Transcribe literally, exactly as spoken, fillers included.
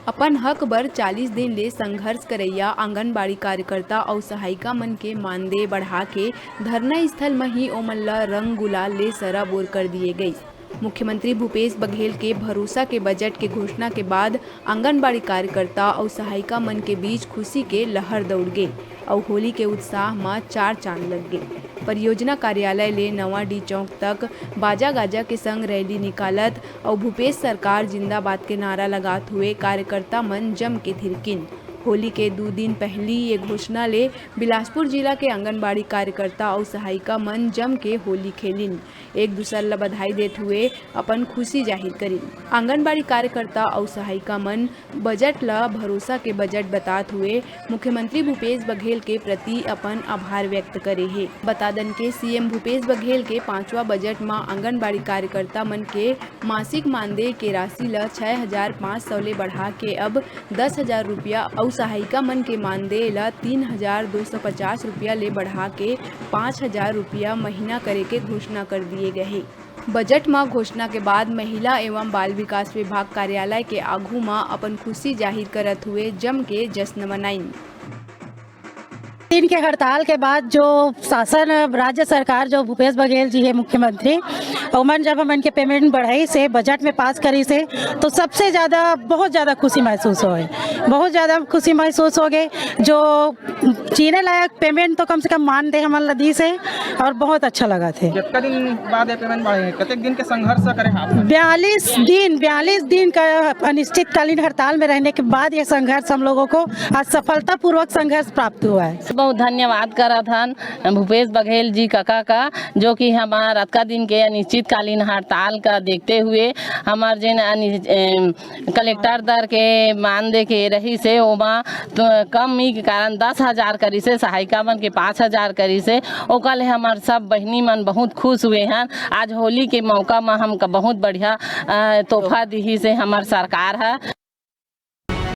अपन हक बर चालीस दिन ले संघर्ष करइया आंगनबाड़ी कार्यकर्ता अउ सहायिका मन के मानदेय बढ़ा के धरना स्थल म ही ओमन ल रंग गुलाल ले सराबोर कर दिए गइस। मुख्यमंत्री भूपेश बघेल के भरोसा के बजट के घोषणा के बाद आंगनबाड़ी कार्यकर्ता अउ सहायिका मन के बीच खुशी के लहर दौड़ गे अउ होली के उत्साह म चार चांद लग गे। परियोजना कार्यालय ले नवा डी चौक तक बाजा गाजा के संग रैली निकालत अउ भूपेश सरकार जिंदाबाद के नारा लगात हुए कार्यकर्ता मन जम के थिरकिन। होली के दू दिन पहिली ये घोषणा ले बिलासपुर जिला के आंगनबाड़ी कार्यकर्ता अउ सहायिका मन जम के होली खेलिन, एक दूसर ल बधाई देत हुए अपन खुशी जाहिर करिन। आंगनबाड़ी कार्यकर्ता अउ सहायिका मन बजट ल भरोसा के बजट बतात हुए मुख्यमंत्री भूपेश बघेल के प्रति अपन आभार व्यक्त करे हे। बता दन के सीएम भूपेश बघेल के पांचवा बजट म आंगनबाड़ी कार्यकर्ता मन के मासिक मानदेय के राशि ल छह हजार पाँच सौ ले बढ़ा के अब दस हजार रुपया अउ सहायिका मन के मानदेय ल तीन हजार दो सौ पचास रुपया ले बढ़ा के पाँच हजार रुपया महीना करे के घोषणा कर दिए गए हे। बजट म घोषणा के बाद महिला एवं बाल विकास विभाग कार्यालय के आघू म अपन खुशी जाहिर करत हुए जम के जश्न मनाइन। दिन के हड़ताल के बाद जो शासन, राज्य सरकार, जो भूपेश बघेल जी हे मुख्यमंत्री, ओमन जब हमन के पेमेंट बढ़ाइस हे, बजट में पास करिस हे, तो सबसे ज्यादा, बहुत ज्यादा खुशी महसूस होए, बहुत ज्यादा खुशी महसूस हो गए। जो जीने लायक पेमेंट तो कम से कम मानदेय हमन ला दिस हे और बहुत अच्छा लगत हे। कतका दिन बाद ये पेमेंट बढ़े हे? कतेक दिन के संघर्ष करे हे आप? बयालीस दिन, बयालीस दिन का अनिश्चितकालीन हड़ताल में रहने के बाद ये संघर्ष हम लोगों को आज सफलतापूर्वक संघर्ष प्राप्त हुआ है। बहुत धन्यवाद करत हन भूपेश बघेल जी कका का, जो कि हमार अतका दिन के अनिश्चितकालीन हड़ताल का देखते हुए हमार जेन अनि-, एम, कलेक्टर दर के मानदेय के रहिस हे, ओमा तो कमी के कारण दस हजार करिस हे, सहायिका मन के पाँच हजार करिस हे। ओकर ले हमर सब बहिनी मन बहुत खुश हुए हन। आज होली के मौका म हमका बहुत बढ़िया, अ, तोहफा दिहिस हे हमर सरकार ह।